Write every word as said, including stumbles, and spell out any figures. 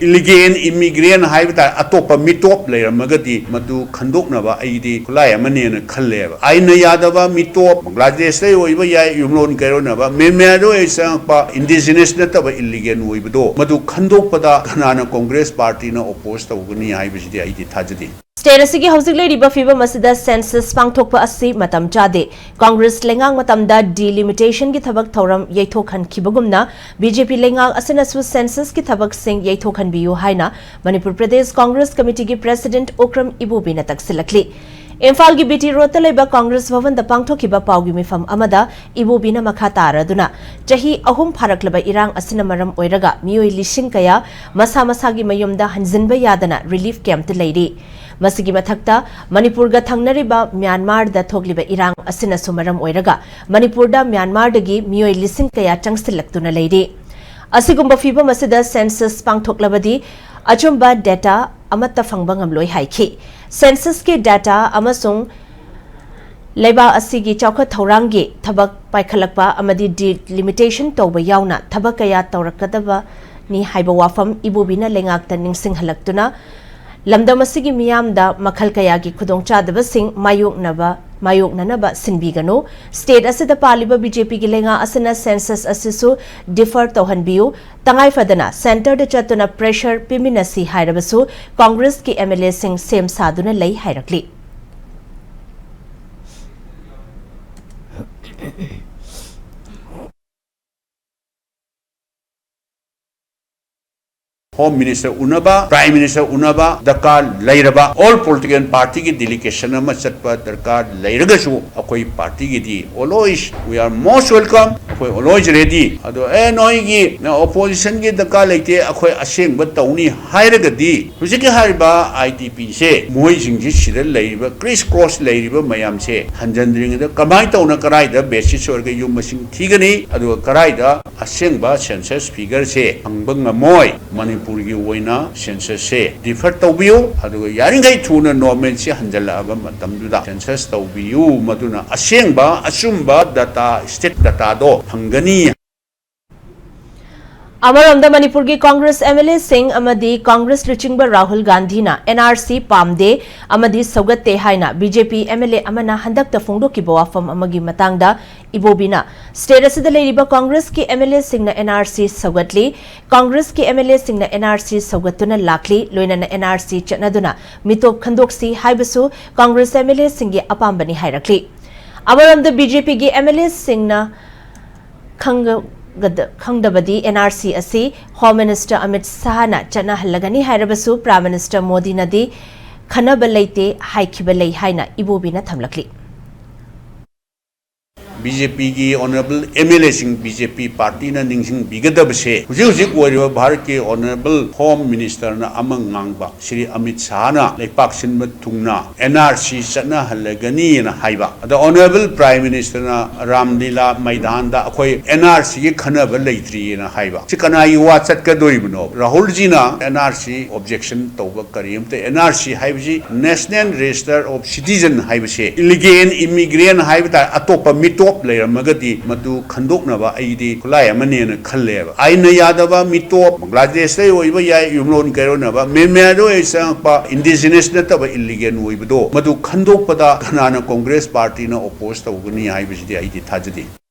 Elegant ꯏꯃꯤꯒ꯭ꯔꯦꯟ ꯍꯥꯏꯕ ꯇꯥꯔꯦ, ꯑꯇꯣꯞꯄ ꯃꯤꯇꯣꯞ ꯂꯩꯔꯝꯃꯒꯗꯤ ꯃꯗꯨ ꯈꯟꯗꯣꯛꯅꯕ ꯑꯩꯗꯤ ꯈꯨꯠꯂꯥꯏ ꯑꯃꯅꯦꯅ ꯈꯜꯂꯦꯕ꯫ ꯑꯥꯏꯟꯅ ꯌꯥꯗꯕ ꯃꯤꯇꯣꯞ, ꯕꯪꯒ꯭ꯂꯥꯗꯦꯁꯇꯩ ꯑꯣꯏꯕ ꯌꯥꯏ, ꯌꯨꯝꯂꯣꯟ ꯀꯩꯔꯣꯟꯅꯕ, ꯃ꯭ꯌꯥꯟꯃꯥꯔꯗ ꯑꯣꯏ ꯆꯪꯉꯛꯄ ꯏꯟꯗꯤꯖꯤꯅꯁ ꯅꯠꯇꯕ ꯏꯂꯤꯒꯦꯟ ꯑꯣꯏꯕꯗꯣ, ꯃꯗꯨ ꯈꯟꯗꯣꯛꯄꯗ ꯀꯅꯥꯅ ꯀꯣꯡꯒ꯭ꯔꯦꯁ ꯄꯥꯔꯇꯤꯅ ꯑꯣꯄꯣꯖ ꯇꯧꯒꯅꯤ ꯍꯥꯏꯕꯁꯤꯗꯤ ꯑꯩꯗꯤ ꯊꯥꯖꯗꯦ꯫ ꯁ꯭ꯇꯦꯠ ꯑꯁꯤꯒꯤ ꯍꯧꯖꯤꯛ ꯂꯩꯔꯤꯕ ꯐꯤꯕꯝ ꯑꯁꯤꯗ ꯁꯦꯟꯁꯁ ꯄꯥꯡꯊꯣꯛꯄ ꯑꯁꯤ ꯃꯇꯝ ꯆꯥꯗꯦ꯫ ꯀꯣꯡꯒ꯭ꯔꯦꯁ ꯂꯩꯉꯥꯛ ꯃꯇꯝꯗ ꯗꯤꯂꯤꯃꯤꯇꯦꯁꯟꯒꯤ ꯊꯕꯛ ꯊꯧꯔꯝ ꯌꯩꯊꯣꯛꯍꯟꯈꯤꯕꯒꯨꯝꯅ, ꯕꯤ ꯖꯦ ꯄꯤ ꯂꯩꯉꯥꯛ ꯑꯁꯤꯅꯁꯨ ꯁꯦꯟꯁꯁꯀꯤ ꯊꯕꯛꯁꯤꯡ ꯌꯩꯊꯣꯛꯍꯟꯕꯤꯌꯨ ꯍꯥꯏꯅ ꯃꯅꯤꯄꯨꯔ ꯄ꯭ꯔꯗꯦꯁ ꯀꯣꯡꯒ꯭ꯔꯦꯁ ꯀꯃꯤꯇꯤꯒꯤ ꯄ꯭ꯔꯦꯁꯤꯗꯦꯟꯠ ꯎꯀ꯭ꯔꯝ ꯏꯕꯣꯕꯤꯅ ꯇꯛꯁꯤꯜꯂꯛꯂꯤ꯫ ꯏꯝꯐꯥꯜꯒꯤ ꯕꯤ ꯇꯤ ꯔꯣꯗꯇ ꯂꯩꯕ ꯀꯣꯡꯒ꯭ꯔꯦꯁ ꯚꯕꯟꯗ ꯄꯥꯡꯊꯣꯛꯈꯤꯕ ꯄꯥꯎꯒꯤ ꯃꯤꯐꯝ ꯑꯃꯗ ꯏꯕꯣꯕꯤꯅ ꯃꯈꯥ ꯇꯥꯔꯗꯨꯅ, ꯆꯍꯤ ꯑꯍꯨꯝ ꯐꯥꯔꯛꯂꯕ ꯏꯔꯥꯡ ꯑꯁꯤꯅ ꯃꯔꯝ ꯑꯣꯏꯔꯒ ꯃꯤꯑꯣꯏ ꯂꯤꯁꯤꯡ ꯀꯌꯥ ꯃꯁꯥ ꯃꯁꯥꯒꯤ ꯃꯌꯨꯝꯗ ꯍꯟꯖꯤꯟꯕ ꯌꯥꯗꯅ ꯔꯤꯂꯤꯐ ꯀꯦꯝꯞꯇ ꯂꯩꯔꯤ꯫ ꯃꯁꯤꯒꯤ ꯃꯊꯛꯇ ꯃꯅꯤꯄꯨꯔꯒ ꯊꯪꯅꯔꯤꯕ ꯃ꯭ꯌꯥꯟꯃꯥꯔꯗ ꯊꯣꯛꯂꯤꯕ ꯏꯔꯥꯡ ꯑꯁꯤꯅꯁꯨ ꯃꯔꯝ ꯑꯣꯏꯔꯒ ꯃꯅꯤꯄꯨꯔꯗ ꯃ꯭ꯌꯥꯟꯃꯥꯔꯗꯒꯤ ꯃꯤꯑꯣꯏ ꯂꯤꯁꯤꯡ ꯀꯌꯥ ꯆꯪꯁꯤꯜꯂꯛꯇꯨꯅ ꯂꯩꯔꯤ꯫ ꯑꯁꯤꯒꯨꯝꯕ ꯐꯤꯕꯝ ꯑꯁꯤꯗ ꯁꯦꯟꯁꯁ ꯄꯥꯡꯊꯣꯛꯂꯕꯗꯤ ꯑꯆꯨꯝꯕ ꯗꯦꯇꯥ ꯑꯃꯠꯇ ꯐꯪꯕ ꯉꯝꯂꯣꯏ ꯍꯥꯏꯈꯤ꯫ ꯁꯦꯟꯁꯁꯀꯤ ꯗꯦꯇꯥ ꯑꯃꯁꯨꯡ ꯂꯩꯕꯥꯛ ꯑꯁꯤꯒꯤ ꯆꯥꯎꯈꯠ ꯊꯧꯔꯥꯡꯒꯤ ꯊꯕꯛ ꯄꯥꯏꯈꯠꯂꯛꯄ ꯑꯃꯗꯤ ꯗꯤꯂꯤꯃꯤꯇꯦꯁꯟ ꯇꯧꯕ ꯌꯥꯎꯅ ꯊꯕꯛ ꯀꯌꯥ ꯇꯧꯔꯛꯀꯗꯕꯅꯤ ꯍꯥꯏꯕ ꯋꯥꯐꯝ ꯏꯕꯣꯕꯤꯅ ꯂꯩꯉꯥꯛꯇ ꯅꯤꯡꯁꯤꯡꯍꯜꯂꯛꯇꯨꯅ, ꯂꯝꯗꯝ ꯑꯁꯤꯒꯤ ꯃꯤꯌꯥꯝꯗ ꯃꯈꯜ ꯀꯌꯥꯒꯤ ꯈꯨꯗꯣꯡꯆꯥꯗꯕꯁꯤꯡ ꯃꯥꯌꯣꯛꯅꯕ, ꯃꯥꯌꯣꯛꯅꯅꯕ ꯁꯤꯟꯕꯤꯒꯅꯨ꯫ ꯁ꯭ꯇꯦꯠ ꯑꯁꯤꯗ ꯄꯥꯜꯂꯤꯕ ꯕꯤ ꯖꯦ ꯄꯤꯒꯤ ꯂꯩꯉꯥꯛ ꯑꯁꯤꯅ ꯁꯦꯟꯁꯁ ꯑꯁꯤꯁꯨ ꯗꯤꯐꯔ ꯇꯧꯍꯟꯕꯤꯌꯨ꯫ ꯇꯉꯥꯏ ꯐꯗꯅ ꯁꯦꯟꯇꯔꯗ ꯆꯠꯇꯨꯅ ꯄ꯭ꯔꯦꯁꯔ ꯄꯤꯃꯤꯟꯅꯁꯤ ꯍꯥꯏꯔꯕꯁꯨ ꯀꯣꯡꯒ꯭ꯔꯦꯁꯀꯤ ꯑꯦꯝ ꯑꯦꯜ ꯑꯦꯁꯤꯡ ꯁꯦꯝ ꯁꯥꯗꯨꯅ ꯂꯩ ꯍꯥꯏꯔꯛꯂꯤ꯫ ꯍꯣꯝ ꯃꯤꯅꯤꯁꯇꯔ ꯎꯅꯕ, ꯄ꯭ꯔꯥꯏꯝ ꯃꯤꯅꯤꯁꯇꯔ ꯎꯅꯕ ꯗꯔꯀꯥꯔ ꯂꯩꯔꯕ, ꯑꯣꯜ ꯄꯣꯂꯤꯇꯤꯀꯦꯜ ꯄꯥꯔꯇꯤꯒꯤ ꯗꯦꯂꯤꯒꯦꯁꯟ ꯑꯃ ꯆꯠꯄ ꯗꯔꯀꯥꯔ ꯂꯩꯔꯒꯁꯨ, ꯑꯩꯈꯣꯏ ꯄꯥꯔꯇꯤꯒꯤꯗꯤ always we are most welcome, ꯑꯩꯈꯣꯏ always ready꯫ ꯑꯗꯣ, "ꯑꯦ, ꯅꯣꯏꯒꯤ ꯑꯣꯄꯣꯖꯤꯁꯟꯒꯤ ꯗꯔꯀꯥꯔ ꯂꯩꯇꯦ, ꯑꯩꯈꯣꯏ ꯑꯁꯦꯡꯕ ꯇꯧꯅꯤ" ꯍꯥꯏꯔꯒꯗꯤ, ꯍꯧꯖꯤꯛꯀꯤ ꯍꯥꯏꯔꯤꯕ ꯑꯥꯏ ꯗꯤ ꯄꯤꯁꯦ, ꯃꯣꯏꯁꯤꯡꯁꯤ, ꯁꯤꯗ ꯂꯩꯔꯤꯕ, ꯀ꯭ꯔꯤꯁ ꯀ꯭ꯔꯣꯁ ꯂꯩꯔꯤꯕ ꯃꯌꯥꯝꯁꯦ ꯍꯟꯖꯟꯗ꯭ꯔꯤꯉꯩꯗ ꯀꯃꯥꯏꯅ ꯇꯧꯅ, ꯀꯗꯥꯏꯗ ꯕꯦꯁꯤꯁ ꯑꯣꯏꯔꯒ ꯌꯨꯝ ꯃꯁꯤꯡ ꯊꯤꯒꯅꯤ, ꯑꯗꯨꯒ ꯀꯗꯥꯏꯗ ꯑꯁꯦꯡꯕ ꯁꯦꯟꯁꯁ ꯐꯤꯒꯔꯁꯦ ꯐꯪꯕ ꯉꯝꯃꯣꯏ꯫ ꯃꯅꯤꯄꯨꯔꯒꯤ ꯑꯣꯏꯅ ꯁꯦꯟꯁꯁꯁꯦ ꯗꯤꯐꯔ ꯇꯧꯕꯤꯌꯨ, ꯑꯗꯨꯒ ꯌꯥꯔꯤꯈꯩ ꯊꯨꯅ ꯅꯣꯔꯃꯦꯜꯁꯤ ꯍꯟꯖꯜꯂꯛꯑꯕ ꯃꯇꯝꯗꯨꯗ ꯁꯦꯟꯁꯁ ꯇꯧꯕꯤꯌꯨ, ꯃꯗꯨꯅ ꯑꯁꯦꯡꯕ ꯑꯆꯨꯝꯕ ꯗꯇꯥ, ꯁ꯭ꯇꯦꯠ ꯗꯇꯥꯗꯣ ꯐꯪꯒꯅꯤ꯫ ꯑꯃꯔꯣꯝꯗ, ꯃꯅꯤꯄꯨꯔꯒꯤ ꯀꯣꯡꯒ꯭ꯔꯦꯁ MLAꯁꯤꯡ ꯑꯃꯗꯤ ꯀꯣꯡꯒ꯭ꯔꯦꯁ ꯂꯨꯆꯤꯡꯕ ꯔꯥꯍꯨꯜ ꯒꯥꯟꯙꯤꯅ NRC ꯄꯥꯝꯗꯦ ꯑꯃꯗꯤ ꯁꯧꯒꯠꯇꯦ ꯍꯥꯏꯅ BJP MLA ꯑꯃꯅ ꯍꯟꯗꯛꯇ ꯐꯣꯡꯗꯣꯛꯈꯤꯕ ꯋꯥꯐꯝ ꯑꯃꯒꯤ ꯃꯇꯥꯡꯗ ꯏꯕꯣꯕꯤꯅ, state ꯑꯁꯤꯗ ꯂꯩꯔꯤꯕ ꯀꯣꯡꯒ꯭ꯔꯦꯁꯀꯤ MLAꯁꯤꯡꯅ NRC ꯁꯧꯒꯠꯂꯤ, ꯀꯣꯡꯒ꯭ꯔꯦꯁꯀꯤ MLAꯁꯤꯡꯅ NRC ꯁꯧꯒꯠꯇꯨꯅ ꯂꯥꯛꯂꯤ, ꯂꯣꯏꯅꯅ NRC ꯆꯠꯅꯗꯨꯅ ꯃꯤꯇꯣꯞ ꯈꯟꯗꯣꯛꯁꯤ ꯍꯥꯏꯕꯁꯨ ꯀꯣꯡꯒ꯭ꯔꯦꯁ MLAꯁꯤꯡꯒꯤ ꯑꯄꯥꯝꯕꯅꯤ ꯍꯥꯏꯔꯛꯂꯤ꯫ ꯑꯃꯔꯣꯝꯗ, BJPꯒꯤ MLAꯁꯤꯡꯅ ꯈꯪꯒꯗ-, ꯈꯪꯗꯕꯗꯤ NRC ꯑꯁꯤ Home Minister ꯑꯃꯤꯠ ꯁꯥꯍꯅ ꯆꯠꯅꯍꯜꯂꯒꯅꯤ ꯍꯥꯏꯔꯕꯁꯨ Prime Minister ꯃꯣꯗꯤꯅꯗꯤ ꯈꯟꯅꯕ ꯂꯩꯇꯦ ꯍꯥꯏꯈꯤꯕ ꯂꯩ ꯍꯥꯏꯅ ꯏꯕꯣꯕꯤꯅ ꯊꯝꯂꯛꯂꯤ꯫ BJPꯒꯤ honourable MLAꯁꯤꯡ, BJP partyꯅ ꯅꯤꯡꯁꯤꯡꯕꯤꯒꯗꯕꯁꯦ, ꯍꯧꯖꯤꯛ ꯍꯧꯖꯤꯛ ꯑꯣꯏꯔꯤꯕ ꯚꯥꯔꯠꯀꯤ honourable Home Ministerꯅ ꯑꯃ ꯉꯥꯡꯕ, ꯁ꯭ꯔꯤ ꯑꯃꯤꯠ ꯁꯥꯍꯅ ꯂꯩꯄꯥꯛ ꯁꯤꯟꯕ ꯊꯨꯡꯅ NRC ꯆꯠꯅꯍꯜꯂꯒꯅꯤꯅ ꯍꯥꯏꯕ꯫ ꯑꯗ honourable Prime Ministerꯅ ꯔꯥꯝꯂꯤꯂꯥ ꯃꯩꯗꯥꯟꯗ ꯑꯩꯈꯣꯏ NRCꯒꯤ ꯈꯟꯅꯕ ꯂꯩꯇ꯭ꯔꯤꯅ ꯍꯥꯏꯕ꯫ ꯁꯤ ꯀꯅꯥꯒꯤ ꯋꯥ ꯆꯠꯀꯗꯣꯔꯤꯕꯅꯣ? ꯔꯥꯍꯨꯜꯖꯤꯅ NRC objection ꯇꯧꯕ ꯀꯔꯤꯝꯇ, NRC ꯍꯥꯏꯕꯁꯤ National Register of Citizen ꯍꯥꯏꯕꯁꯦ, illegal immigrant ꯍꯥꯏꯕ ꯇꯥꯔꯦ, ꯑꯇꯣꯞꯄ ꯃꯤꯇꯣꯞ ꯂꯩꯔꯝꯃꯒꯗꯤ ꯃꯗꯨ ꯈꯟꯗꯣꯛꯅꯕ ꯑꯩꯗꯤ ꯈꯨꯠꯂꯥꯏ ꯑꯃꯅꯦꯅ ꯈꯜꯂꯦꯕ꯫ ꯑꯥꯏꯟꯅ ꯌꯥꯗꯕ ꯃꯤꯇꯣꯞ, ꯕꯪꯒ꯭ꯂꯥꯗꯦꯁꯇꯩ ꯑꯣꯏꯕ ꯌꯥꯏ, ꯌꯨꯝꯂꯣꯟ ꯀꯩꯔꯣꯟꯅꯕ, ꯃ꯭ꯌꯥꯟꯃꯥꯔꯗ ꯑꯣꯏ ꯆꯪꯉꯛꯄ, indigenous ꯅꯠꯇꯕ illegal ꯑꯣꯏꯕꯗꯣ, ꯃꯗꯨ ꯈꯟꯗꯣꯛꯄꯗ ꯀꯅꯥꯅ ꯀꯣꯡꯒ꯭ꯔꯦꯁ partyꯅ oppose ꯇꯧꯒꯅꯤ ꯍꯥꯏꯕꯁꯤꯗꯤ ꯑꯩꯗꯤ ꯊꯥꯖꯗꯦ꯫